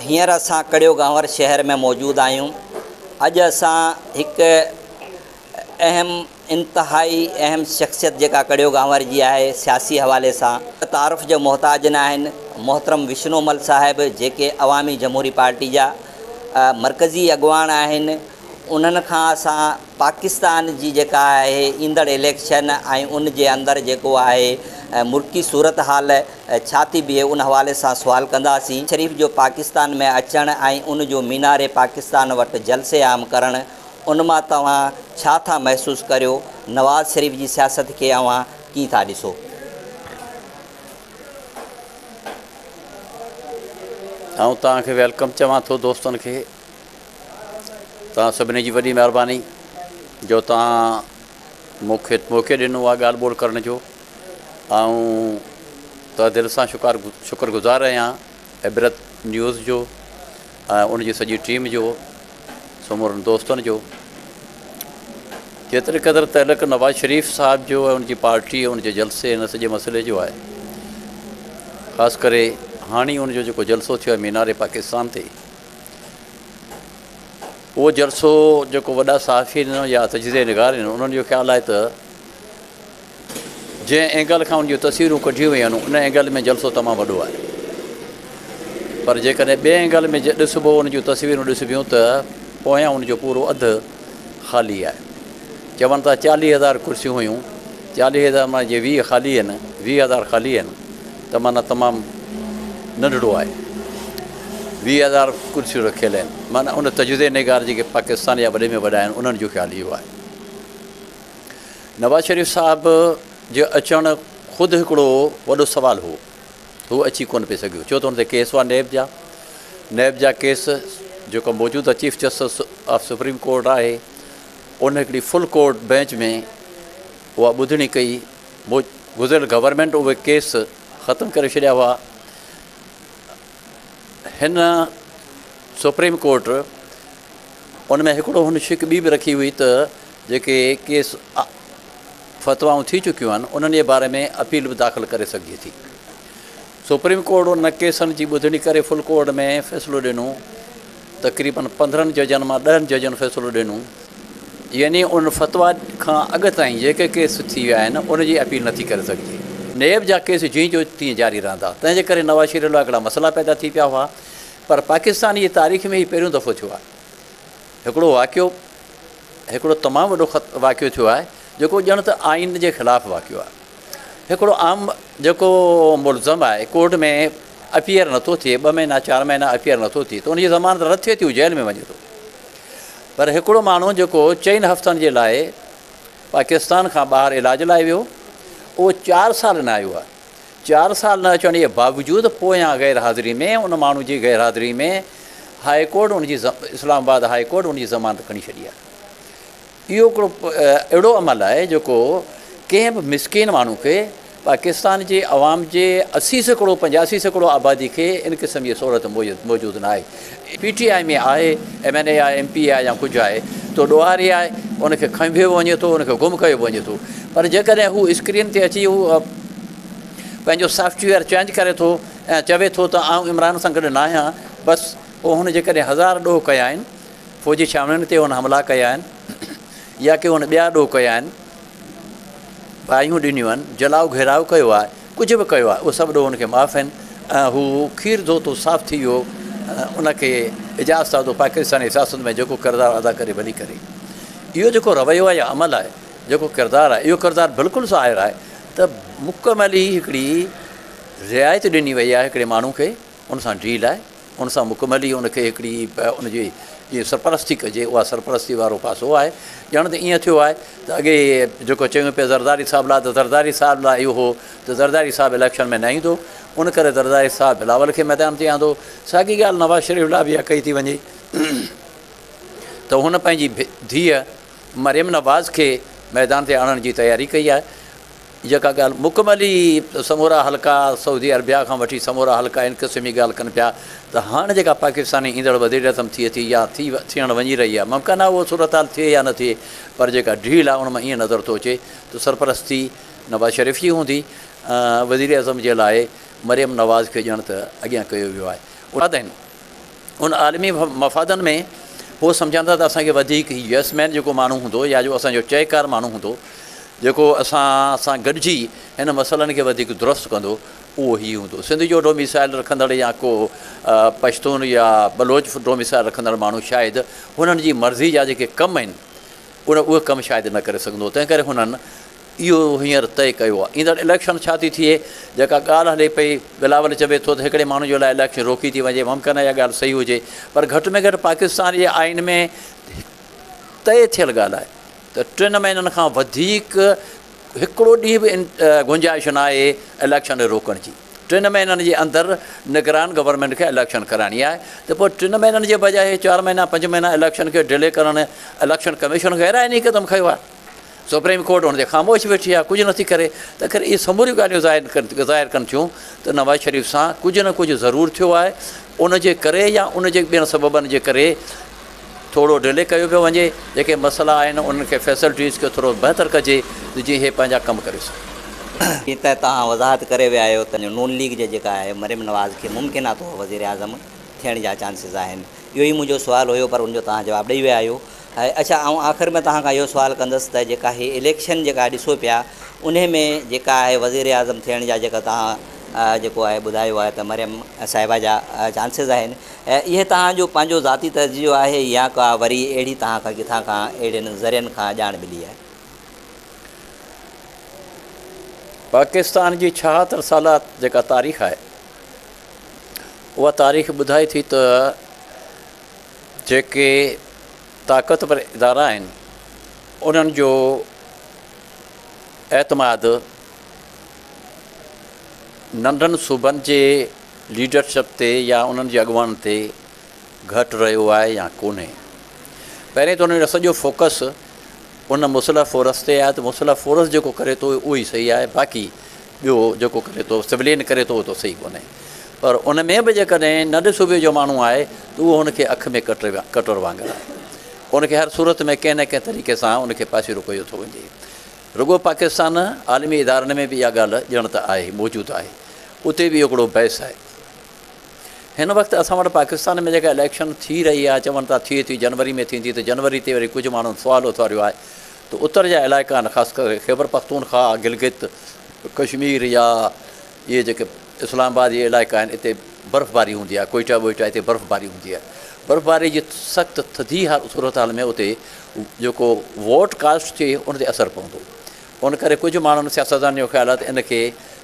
هينئر اسان ڪڙيو گانور شهر ۾ موجود آهيون. اڄ اسان هڪ اهم انتهائي اهم شخصيت جيڪا ڪڙيو گانور جي آهي سياسي حوالي سان تعارف جو محتاج نه آهن محترم وشنو مل صاحب جيڪي عوامي جمهوري پارٽي جا مرڪزي اڳواڻ آهن انهن کان اسان پاڪستان جي جيڪا آهي ايندڙ اليڪشن ۽ ان جي اندر جيڪو آهي ملڪي صورتحال ڇا ٿي بيهي ان حوالي سان سوال ڪنداسين. شريف جو پاڪستان ۾ اچڻ ۽ ان جو مينار پاڪستان وٽ جلسي عام ڪرڻ ان مان توهان ڇا ٿا محسوس ڪريو، نواز شريف جي سياست کي اوهان ڪيئن ٿا ڏسو؟ آئون توهان کي welcome چوان ٿو دوستن کي توهان سڀني جي وڏي مهرباني جو توهان مون کي موقعو ڏنو آهي ڳالهه ٻولهه ڪرڻ جو آئون تهه دل سان شڪار شڪر گذار آهيان عبرت نيوز جو ۽ ان جي سڄي ٽيم جو سمورن دوستن جو جيتري قدر تعلق نواز شريف صاحب جو ۽ ان جي پارٽي ان جي جلسي ان سڄي مسئلي جو آهي خاص ڪري هاڻي ان جو جيڪو جلسو ٿيو آهي مينار پاڪستان تي اهو جلسو جيڪو وڏا صحافي آهن يا تجزيه نگار آهن انهن جو خيال آهي ته جنهن اينگل کان ان جون تصويرون ڪڍيون ويون آهن ان اينگل ۾ جلسو تمام وڏو آهي پر جيڪڏهن ٻئي اينگل ۾ ڏسبو ان جون تصويرون ڏسبيون ته پويان ان جو پورو اڌ خالي آهي. چون ٿا 40,000 ڪرسيون هيون، 40,000 مان جي 20 خالي آهن، 20,000 خالي آهن ته معنيٰ تمام ننڍڙو آهي. 20,000 ڪرسيون رکيل آهن معنيٰ ان تجزيه نگار جيڪي پاڪستان جا وڏي ۾ وڏا آهن انهن جو خيال اهو آهي. نواز شريف صاحب جو اچڻ خود هڪڙو وڏو سوال هو. هو اچي ڪونه پئي سگهيو ڇو ته هن تي ڪيس هئا نيب جا. نيب جا ڪيس جيڪو موجوده chief justice of supreme court آهي ان هڪڙي فل ڪورٽ بينچ ۾ اها ٻڌڻي ڪئي. گذريل گورنمينٽ اهي ڪيس ختم ڪري ڇڏيا هئا. هن سپريم ڪورٽ ان ۾ هڪڙو هن شق ٻي به رکي هئي ته جيڪي ڪيس فتوائون ٿي چڪيون آهن انهن جي باري ۾ اپيل به داخل ڪري سگهجي ٿي. سپريم ڪورٽ ان ڪيسن جي ٻڌڻي ڪري فل ڪورٽ ۾ فيصلو ڏنو تقريبن 15 ججن مان 10 ججن فيصلو ڏنو يعني ان فتويٰ کان اڳ تائين جيڪي ڪيس ٿي ويا آهن ان جي اپيل نٿي ڪري سگهجي. نيب جا ڪيس جيئن جو تيئن جاري رهندا تنهن جي ڪري نواز شريف لاء هڪڙا مسئلا پيدا ٿي پيا هئا پر پاڪستان جي تاريخ ۾ هي پهريون دفعو ٿيو آهي هڪڙو واقعو هڪڙو تمام وڏو واقعو ٿيو آهي جيڪو ڄڻ ته آئين جي خلاف واقعو آهي. هڪڙو عام جيڪو ملزم آهي ڪورٽ ۾ اپيئر نٿو ٿئي، ٻه مهينا چار مهينا اپيئر نٿو ٿئي ته ان جي ضمانت رد ٿئي ٿي هو جيل ۾ وڃي ٿو. پر هڪڙو ماڻهو جيڪو چئن هفتن جي لاء پاڪستان کان ٻاهر علاج لاء ويو اهو 4 سال نه آيو آهي. 4 سال نه اچڻ جي باوجود پويان غير حاضري ۾ ان ماڻهو جي غير حاضري ۾ هاء ڪورٽ ان جي اسلام آباد هاء ڪورٽ ان جي ضمانت کڻي ڇڏي آهي. اهو هڪڙو اهڙو عمل آهي جيڪو ڪنهن به مسڪين ماڻهو کي پاڪستان جي عوام جي 80% 85% آبادي کي ان قسم جي سهولت موجود نه آهي. پي ٽي آء ۾ آهي، ايم اين اي آهي، ايم پي اي آهي يا ڪجهه آهي ته ڏوهاري آهي ان کي کنڀيو به وڃي ٿو ان کي گم ڪيو به وڃي ٿو پر جيڪڏهن هو اسڪرين تي اچي هو پنهنجو سافٽ ويئر چينج ڪري ٿو ۽ چوي ٿو ته آئون عمران سان گڏ نه آهيان بس پوء هن جيڪڏهن هزار ڏوهه ڪيا آهن فوجي ڇانوڻين تي هن حملا ڪيا آهن يا ڪي هن ٻيا ڏوهه ڪيا آهن، باهيون ڏنيون آهن، جلاء گهيراء ڪيو آهي، ڪجهه به ڪيو آهي، اهي سڀ ڏوهه هن کي معاف آهن ۽ هو کير ڌوتو صاف ٿي ويو، ان کي اجازت آهي ته پاڪستاني سياست ۾ جيڪو ڪردار ادا ڪري ڀلي ڪري. اهو جيڪو رويو آهي يا عمل آهي، جيڪو ڪردار آهي، اهو ڪردار بلڪل ظاهر آهي ته مڪمل ئي هڪڙي رعايت ڏني وئي آهي هڪڙي ماڻهو کي، ان سان ڊيل آهي. ان سان مڪمل ئي ان کي هڪڙي ان جي جيئن سرپرستي ڪجي اها سرپرستي وارو پاسو آهي. ڄڻ ته ائين ٿيو آهي ته اڳي جيڪو چيون پيا زرداري صاحب لاء ته زرداري صاحب لاء اهو هو ته زرداري صاحب اليڪشن ۾ نه ايندو ان ڪري زرداري صاحب بلاول کي ميدان تي آندو. ساڳي ڳالهه نواز شريف لاء به اها ڪئي ٿي وڃي ته هن پنهنجي ڌيء مريم نواز کي ميدان تي آڻڻ جي تياري ڪئي آهي. جيڪا ڳالهه مڪمل ئي سمورا حلقا سعودي عربيا کان وٺي سمورا حلقا ان قسم جي ڳالهه ڪن پيا ته هاڻ جيڪا پاڪستاني ايندڙ وزيراعظم ٿئي ٿي يا ٿي ٿيڻ وڃي رهي آهي ممڪن آهي اهو صورتحال ٿئي يا نه ٿئي پر جيڪا ڊيل آهي ان مان ائين نظر ٿو اچي ته سرپرستي نواز شريف جي هوندي ۽ وزيراعظم جي لاء مريم نواز کي ڄڻ ته اڳيان ڪيو ويو آهي. آهن. ان عالمي مفادن ۾ هو سمجهن ٿا ته اسان کي وڌيڪ هي يس مين جيڪو ماڻهو هوندو يا جو اسان جو چئيڪار ماڻهو هوندو جيڪو اسان سان گڏجي هن مسئلن کي وڌيڪ درست ڪندو اهو هي هوندو. سنڌ جو ڊوميسائل رکندڙ يا ڪو پشتون يا بلوچ ڊوميسائل رکندڙ ماڻهو شايد هنن جي مرضي جا جيڪي ڪم آهن ان اهي ڪم شايد نه ڪري سگهندو تنهن ڪري هنن اهو هينئر طئي ڪيو آهي. ايندڙ اليڪشن ڇا ٿي ٿئي جيڪا ڳالهه هلي پئي بلاول چوي ٿو ته هڪڙي ماڻهو جي لاء اليڪشن روڪي ٿي وڃي ممڪن آهي اها ڳالهه صحيح هجي پر گهٽ ۾ گهٽ پاڪستان جي آئين ۾ طئي ٿيل ڳالهه آهي ته 3 مهينن کان وڌيڪ هڪڙو ڏينهن به گنجائش نه آهي اليڪشن روڪڻ جي. 3 مهينن جي اندر نگران گورنمينٽ کي اليڪشن ڪرائڻي آهي ته پوء 3 مهينن جي بجاء 4 مهينا 5 مهينا اليڪشن کي ڊلي ڪرڻ اليڪشن ڪميشن غير آئيني قدم کنيو آهي. سپريم ڪورٽ ان تي خاموش ويٺي آهي ڪجهه نٿي ڪري ته خير اهي سموريون ڳالهيون ظاهر ڪن ٿيون ته نواز شريف سان ڪجهه نه ڪجهه ضرور ٿيو آهي ان جي ڪري يا ان جي ٻين سببن جي ڪري ٿورو ڊلي ڪيو پيو وڃي جيڪي مسئلا آهن انهن کي فيسلٽيز کي ٿورو بهتر ڪجي ته جيئن هي پنهنجا ڪم ڪري سگهن. جيئن ته توهان وضاحت ڪري ويا آهيو ته نون ليگ جي جيڪا آهي مريم نواز کي ممڪنه طور وزيراعظم ٿيڻ جا چانسز آهن اهو ئي منهنجو سوال هيو پر ان جو توهان جواب ڏئي ويا آهيو. اڇا آئون آخر ۾ توهان کان اهو سوال ڪندس ته جيڪا هي اليڪشن جيڪا ڏسو پيا انهي ۾ جيڪا آهي وزيراعظم ٿيڻ جا جيڪا توهان جيڪو آهي ٻڌايو آهي ته مريم صاحبه جا چانسز آهن اهي توهان جو پنهنجو ذاتي تجزيو آهي يا ڪا وري اهڙي توهان کان ڪٿان کان اهڙين ذريعن کان ڄاڻ ملي آهي؟ پاڪستان جي 76 سالا جيڪا تاريخ آهي اها تاريخ ٻڌائي ٿي ته جيڪي طاقتور ادارا آهن انهن جو اعتماد ننڍن صوبن جي ليڊرشپ تي يا انهن جي اڳواڻن تي گهٽ رهيو آهي يا ڪونهي. پهرين ته انهن جو سڄو فوڪس ان مسلح فورس تي آهي ته مسلح فورس جيڪو ڪري ٿو اهو ئي صحيح آهي باقي ٻيو جيڪو ڪري ٿو سولين ڪري ٿو اهو ته صحيح ڪونهي. پر ان ۾ به جيڪڏهن ننڍي صوبي جو ماڻهو آهي ته اهو هن کي اک ۾ ڪٽر وانگر آهي. ان کي هر صورت ۾ ڪنهن نه ڪنهن طريقي سان ان کي پاسيرو ڪيو ٿو وڃي. رڳو پاڪستان نه عالمي ادارن ۾ به اها ڳالهه ڄڻ ته آهي موجود آهي. اتي به اهو هڪڙو بحث آهي. هن وقت اسان وٽ پاڪستان ۾ جيڪا اليڪشن ٿي رهي آهي چون ٿا ٿئي ٿي جنوري ۾ ٿيندي ته جنوري تي وري ڪجهه ماڻهن سوال اٿاريو آهي ته اتر جا علائقا آهن خاص ڪري خيبر پختونخواهه، گلگت، ڪشمير يا اهي جيڪي اسلام آباد جي علائقا آهن اتي برفباري هوندي آهي ڪوئيٽا ووئيٽا اتي برفباري هوندي آهي برفباري جي سخت ٿڌي صورتحال ۾ اتي جيڪو ووٽ ڪاسٽ ٿئي ان تي اثر پوندو ان ڪري ڪجهه ماڻهن سياستدانن جو خيال آهي ته ان کي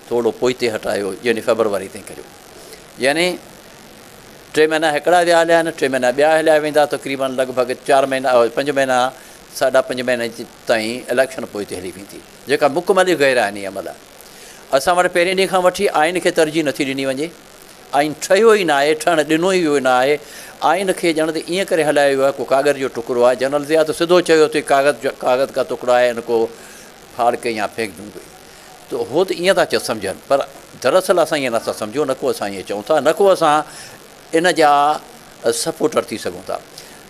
ٿورو پوئتي هٽايو يعني فيبروري تائين ڪريو يعني 3 مهينا هڪڙا ويا هليا آهن 3 مهينا ٻيا هليا ويندا تقريبن لڳ ڀڳ 4 مهينا 5 مهينا 5.5 مهيني تائين اليڪشن پوئتي هلي ويندي جيڪا مڪمل غير آئيني عمل آهي. اسان وٽ پهرين ڏينهن کان وٺي آئين کي ترجيح نٿي ڏني وڃي. آئين ٺهيو ئي ناهي، ٺهڻ ڏنو ئي ويو ناهي. آئين کي ڄڻ ته ائين ڪري هلايو ويو آهي ڪو ڪاغذ جو ٽڪرو آهي. جنرل ضياء ته سڌو چيو ته ڪاغذ ڪا ٽڪڙا آهي ان ڪو ڦاڙ ڪي يا ڦينڪ دون گي. ته هو ته ائين ٿا سمجهن پر دراصل اسان ائين نٿا سمجهون نه ڪو اسان ائين چئون ٿا نه ڪو اسان ان جا سپورٽر ٿي سگهون ٿا.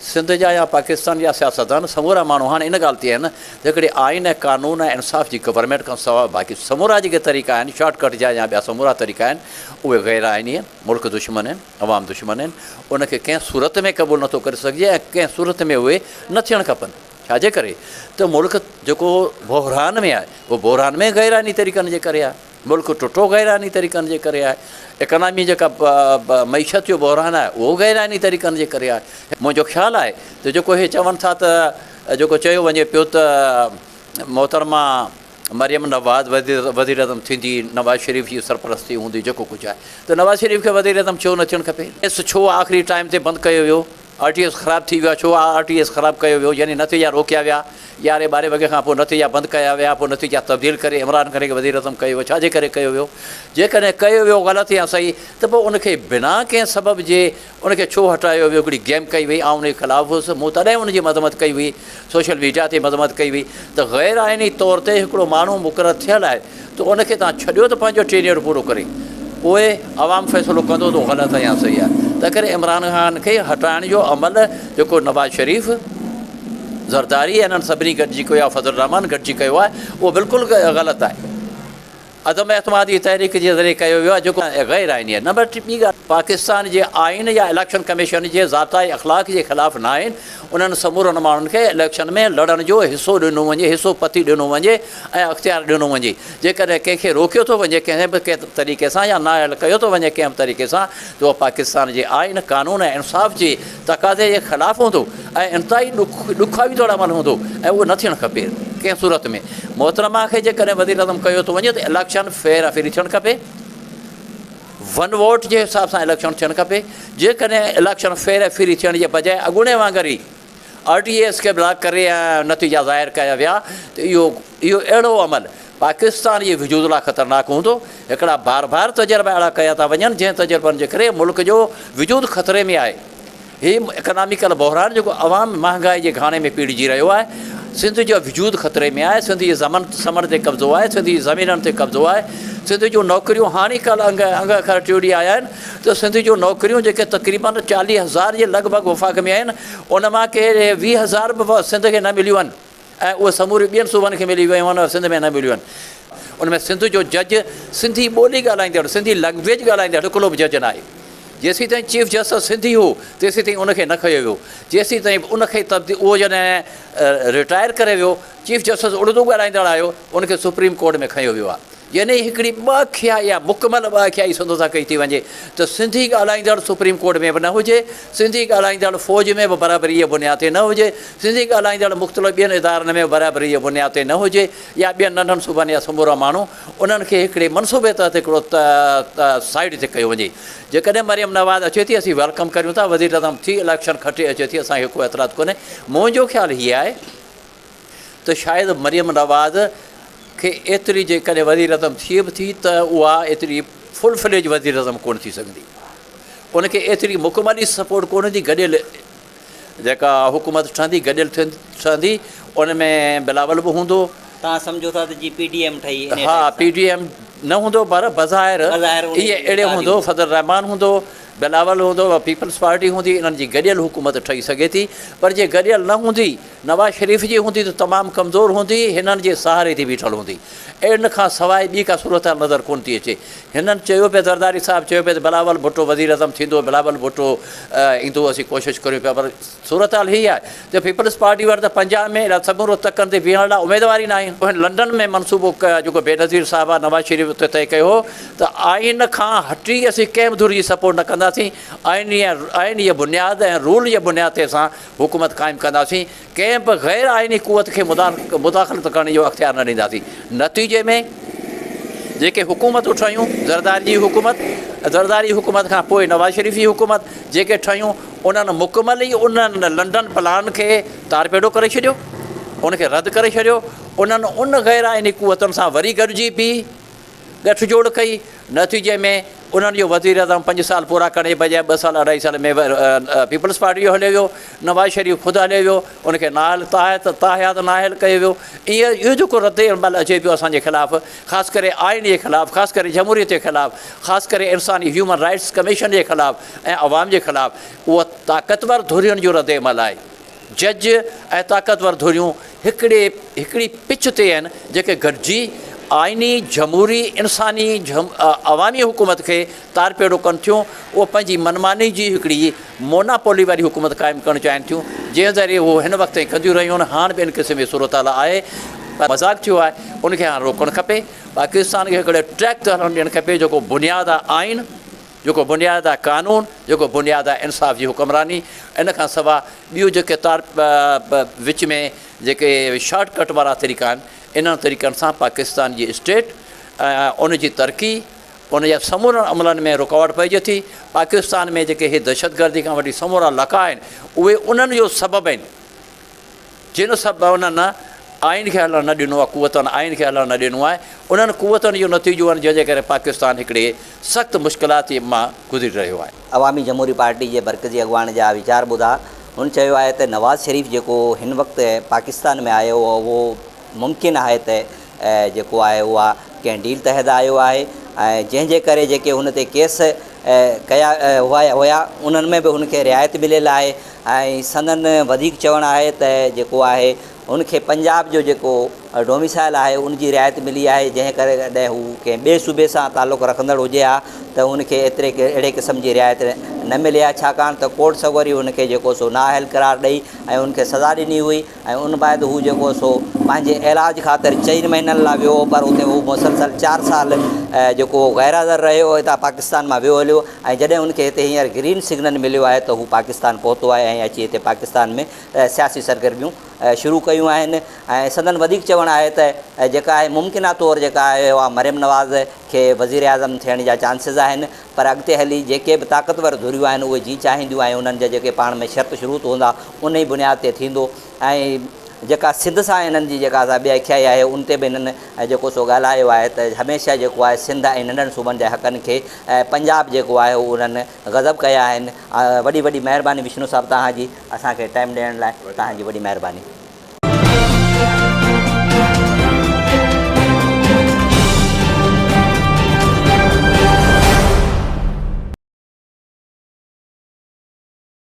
سنڌ جا يا پاڪستان جا سياستدان سمورا ماڻهو هاڻي ان ڳالهه تي آهن ته هڪڙي آئين ۽ قانون ۽ انصاف جي گورنمينٽ کان سواء باقي سمورا جيڪي طريقا آهن شارٽ ڪٽ جا يا ٻيا سمورا طريقا آهن اهي غير آئيني آهن، ملڪ دشمن آهن، عوام دشمن آهن، ان کي ڪنهن صورت ۾ قبول نٿو ڪري سگهجي ۽ ڪنهن صورت ۾ اهي نه ٿيڻ کپن. ڇا جي ڪري ته ملڪ جيڪو بحران ۾ آهي اهو بحران ۾ غير آئيني طريقن جي ڪري آهي. ملڪ ٽٽو غير آئيني طريقن جي ڪري آهي، اڪانامي جيڪا معيشت جو بحران آهي اهو غير آئيني طريقن جي ڪري آهي. منهنجو خيال آهي ته جيڪو هي چون ٿا ته جيڪو چيو وڃي پيو ته محترمه مريم نواز وزيراعظم ٿيندي، نواز شريف جي سرپرستي هوندي جيڪو ڪجهه آهي ته نواز شريف کي وزيراعظم ڇو نه ٿيڻ کپي؟ ايس ڇو آخري ٽائيم تي بند ڪيو ويو؟ آر ٽي ايس خراب ٿي ويو آهي ڇو آر ٽي ايس خراب ڪيو ويو يعني نتيجا روڪيا ويا 11 12 وڳي کان پوء نتيجا بند ڪيا ويا پوء نتيجا تبديل ڪري عمران خان کي وزيراعظم ڪيو ويو ڇا جي ڪري ڪيو ويو جيڪڏهن ڪيو ويو غلط يا صحيح ته پوء ان کي بنا ڪنهن سبب جي ان کي ڇو هٽايو ويو هڪڙي گيم ڪئي وئي آئون ان جي خلاف هوس مون تڏهن ان جي مذمت ڪئي هئي سوشل ميڊيا تي مذمت ڪئي هئي ته غير آئيني طور تي هڪڙو ماڻهو مقرر ٿيل آهي ته ان کي توهان ڇڏيو ته پنهنجو ٽينيئر پورو ڪري پوء عوام فيصلو ڪندو ته غلط آهي يا صحيح آهي تنهن ڪري عمران خان کي هٽائڻ جو عمل جيڪو نواز شريف زرداري انهن سڀني گڏجي ڪيو آهي فضل الرحمان گڏجي ڪيو آهي اهو بلڪل غلط آهي. عدم اعتماد جي تحريڪ جي ذريعي ڪيو ويو آهي جيڪو غير آئيني آهي. نمبر ٽي ٻي ڳالهه پاڪستان جي آئين يا اليڪشن ڪميشن جي ضابطه اخلاق جي خلاف ناهن انهن سمورن ماڻهن کي اليڪشن ۾ لڙڻ جو حصو ڏنو وڃي حصو پتي ڏنو وڃي ۽ اختيار ڏنو وڃي جيڪڏهن ڪنهن کي روڪيو ٿو وڃي ڪنهن به ڪنهن طريقي سان يا نااهل ڪيو ٿو وڃي ڪنهن به طريقي سان ته اهو پاڪستان جي آئين قانون ۽ انصاف جي تقاضي جي خلاف هوندو ۽ انتهائي ڏکوئيندڙ عمل هوندو ۽ اهو نه ٿيڻ کپي ڪنهن صورت ۾ محترمه کي جيڪڏهن وزيراعظم ڪيو ٿو وڃي ته اليڪشن فيئر ۽ فري ٿيڻ کپي ون ووٽ جي حساب سان اليڪشن ٿيڻ کپي جيڪڏهن اليڪشن فيئر ۽ فري ٿيڻ جي بجاء اڳوڻي وانگر ئي آر ٽي ايس کي بلاڪ ڪري ۽ نتيجا ظاهر ڪيا ويا ته اهو اهو اهڙو عمل پاڪستان جي وجود لاء خطرناڪ هوندو. هڪڙا بار بار تجربا اهڙا ڪيا ٿا وڃن جنهن تجربن جي ڪري ملڪ جو وجود خطري ۾ آهي. هي اڪناميڪل بحران جيڪو عوام مهانگائي جي گهاڻي ۾ پيڙجي رهيو آهي، سنڌ جو وجود خطري ۾ آهي، سنڌ جي زمن سمنڊ تي قبضو آهي، سنڌ جي زمينن تي قبضو آهي، سنڌ جون نوڪريون هاڻي ڪالهه انگ انگ اکر ٽيون ڏينهن آيا آهن ته سنڌ جون نوڪريون جيڪي تقريبن 40 هزار جي لڳ ڀڳ وفاق ۾ آهن ان مان ڪي 20 هزار به سنڌ کي نه مليون آهن. ۽ اهي سموريون ٻين صوبن کي ملي ويون آهن سنڌ ۾ نه مليون آهن. ان ۾ سنڌ جو جج سنڌي ٻولي ڳالهائيندڙ، سنڌي لئنگويج ڳالهائيندڙ هڪڙو به جج ناهي. جيسيتائين چيف جسٽس سنڌي هو تيسيتائين ان کي نه کنيو ويو. جيسيتائين ان کي تبديل اهو جڏهن رٽائر ڪري ويو چيف جسٽس اڙدو ڳالهائيندڙ آيو ان کي سپريم ڪورٽ ۾ کنيو ويو آهي. يعني هڪڙي ٻه اکيائي يا مڪمل ٻه اکيائي سنڌ سان ڪئي ٿي وڃي ته سنڌي ڳالهائيندڙ سپريم ڪورٽ ۾ به نه هجي، سنڌي ڳالهائيندڙ فوج ۾ به برابري جي بنياد تي نه هجي، سنڌي ڳالهائيندڙ مختلف ٻين ادارن ۾ به برابري جي بنياد تي نه هجي يا ٻين ننڍن صوبن جا سمورا ماڻهو انهن کي هڪڙي منصوبي تحت هڪڙو سائيڊ تي ڪيو وڃي. جيڪڏهن مريم نواز اچي ٿي اسين welcome ڪريون ٿا، وزيراعظم ٿي اليڪشن کٽي اچي ٿي اسان کي ڪو اعتراض ڪونهي. منهنجو خيال هي آهي. ته شايد مريم نواز کي ايتري جيڪڏهن وزيراعظم ٿئي به ٿي ته اها ايتري فل فليج وزيراعظم ڪونه ٿي سگهندي ان کي ايتري مڪمل ئي سپورٽ ڪونه هوندي گڏيل جيڪا حڪومت ٺهندي گڏيل ٺهندي ان ۾ بلاول به هوندو. توهان سمجهو ٿا ته جي پي ڊي ايم ٺهي انهي ها پي ڊي ايم نه هوندو پر بظاهر اهي اهڙي هوندو فضل الرحمان هوندو بلاول هوندو پيپلز پارٽي هوندي انهن جي گڏيل حڪومت ٺهي سگهي ٿي پر جي گڏيل نه هوندي نواز شريف جي هوندي ته تمام ڪمزور هوندي، هنن جي سهاري تي بيٺل هوندي. ان کان سواء ٻي ڪا صورتحال نظر ڪونه ٿي اچي. هنن چيو پئي زرداري صاحب چيو پئي ته بلاول ڀٽو وزيراعظم ٿيندو، بلاول ڀٽو ايندو اسين ڪوشش ڪريون پيا پر صورتحال هي آهي ته پيپلز پارٽي وٽ ته پنجاب ۾ اهڙا سمورو تڪن تي بيهڻ لاء اميدوار ئي ناهن. هن لنڊن ۾ منصوبو جيڪو بينظير صاحبه نواز شريف اتي طئي ڪيو هو ته آئين کان هٽي اسين ڪنهن به ڌر جي سپورٽ نه ڪنداسين، آئين جي بنياد ۽ رول جي بنياد تي اسان حڪومت قائم ڪنداسين، ڪنهن به غير آئيني قوت کي مداخلت ڪرڻ جو اختيار نه ڏينداسين، نتيجي ۾ جيڪي حڪومتون ٺهيون، زرداري جي حڪومت، زرداري حڪومت کان پوء نواز شريف جي حڪومت جيڪي ٺهيون انهن مڪمل ئي انهن لنڊن پلان کي تارپيڊو ڪري ڇڏيو، ان کي رد ڪري ڇڏيو، انهن ان غير آئيني قوتن سان وري گڏجي بيهي ڳٺ جوڙ ڪئي، نتيجي ۾ انهن جو وزيراعظم پنج سال پورا ڪرڻ جي بجاء ٻه سال اڍائي سال ۾ پيپلز پارٽي جو هليو ويو، نواز شريف خود هليو ويو، ان کي نااهل تاحيات نااهل ڪيو ويو، ائين اهو جيڪو رد عمل اچي پيو اسان جي خلاف، خاص ڪري آئين جي خلاف، خاص ڪري جمهوريت جي خلاف، خاص ڪري انساني هيومن رائٽس ڪميشن جي خلاف ۽ عوام جي خلاف اهو طاقتور ڌرين جو رد عمل آهي. جج ۽ طاقتور ڌريون هڪڙي هڪڙي پچ تي آهن جيڪي گڏجي آئيني، جمهوري، انساني، عوامي حڪومت کي تارپيڙو ڪن ٿيون، اهو پنهنجي منماني جي هڪڙي موناپولي واري حڪومت قائم ڪرڻ چاهين ٿيون، جنهن ذريعي هو هن وقت تائين ڪنديون رهيون آهن، هاڻ به ان قسم جي صورتحال آهي پر مذاق ٿيو آهي، ان کي هاڻ روڪڻ کپي، پاڪستان کي هڪڙي ٽريڪ تي هلڻ ڏيڻ کپي جيڪو بنياد آهي آئين. جيڪو بنياد آهي قانون، جيڪو بنياد آهي انصاف جي حڪمراني، ان کان سوا ٻيون جيڪي تار وچ ۾ جيڪي شارٽ ڪٽ وارا طريقا آهن، انهن طريقن سان پاڪستان جي اسٽيٽ ۽ ان جي ترقي، ان جا سمورن عملن ۾ رڪاوٽ پئجي ٿي. پاڪستان ۾ جيڪي هي دهشتگردي کان وٺي سمورا لقاء آهن، اهي انهن جو سبب آهن. جن سڀ انهن آئين کي هلڻ نه ڏنو آهي، قوتن آئين کي هلڻ نه ڏنو آهي، انهن قوتن جو نتيجو آهن جنهن جي ڪري پاڪستان هڪڙي سخت مشڪلات مان گذري رهيو آهي. عوامي جمهوري پارٽي جي مرڪزي اڳواڻ جا ويچار ٻڌا. هن چيو آهي ته نواز شريف جيڪو هن وقت پاڪستان ۾ آيو اهو ممڪن آهي ته جيڪو آهي اها ڪنهن ڊيل تحت آيو آهي ۽ جنهن جي ڪري جيڪي هن تي ڪيس ڪيا هيا انهن ۾ به هن کي رعايت مليل آهي. ۽ سندن وڌيڪ چوڻ آهي ته جيڪو آهي ان کي پنجاب جو جيڪو ڊوميسائل آهي ان جي رعايت ملي آهي، جنهن ڪري ڪڏهن هو ڪنهن ٻئي صوبي سان تعلق رکندڙ هجي ها ته ان کي ايتري اهڙي قسم جي رعايت نه ملي ها، ڇاڪاڻ ته ڪورٽ سڳوري ان کي جيڪو سو نااهل قرار ڏئي ۽ ان کي سزا ڏني هئي ۽ ان بعد هو جيڪو سو پنهنجي علاج خاطر چئن مهينن لاء ويو هو، پر اتي هو مسلسل چار سال جيڪو غير حاضر رهيو، هتان پاڪستان مان ويو هليو ۽ جڏهن ان کي هتي هينئر گرين سگنل مليو آهي ته هو پاڪستان پهتو آهي ۽ اچي هتي پاڪستان ۾ سياسي سرگرميون شروع ڪيون آهن ۽ سندن وڌيڪ چوڻ آهي ته جيڪا آهي ممڪنه طور جيڪا آهي اها مريم نواز کي وزيراعظم ٿيڻ جا چانسز آهن، پر اڳتي هلي جيڪي به طاقتور ڌريون آهن اهي جي چاهينديون ۽ انهن جا جيڪي پاڻ ۾ شرط شروط هوندا انهي بنياد تي ٿيندو ۽ جيڪا سنڌ سان انهن جي جيڪا سا بي اکيائي آهي ان تي به انهن جيڪو سو ڳالهايو آهي ته هميشه جيڪو آهي سنڌ ۽ ننڍن صوبن جي حقن کي پنجاب جيڪو آهي انهن غضب ڪيا آهن. وڏي وڏي مهرباني وشنو صاحب توهان جي اسان کي ٽائيم ڏيڻ لاء توهان جي وڏي مهرباني.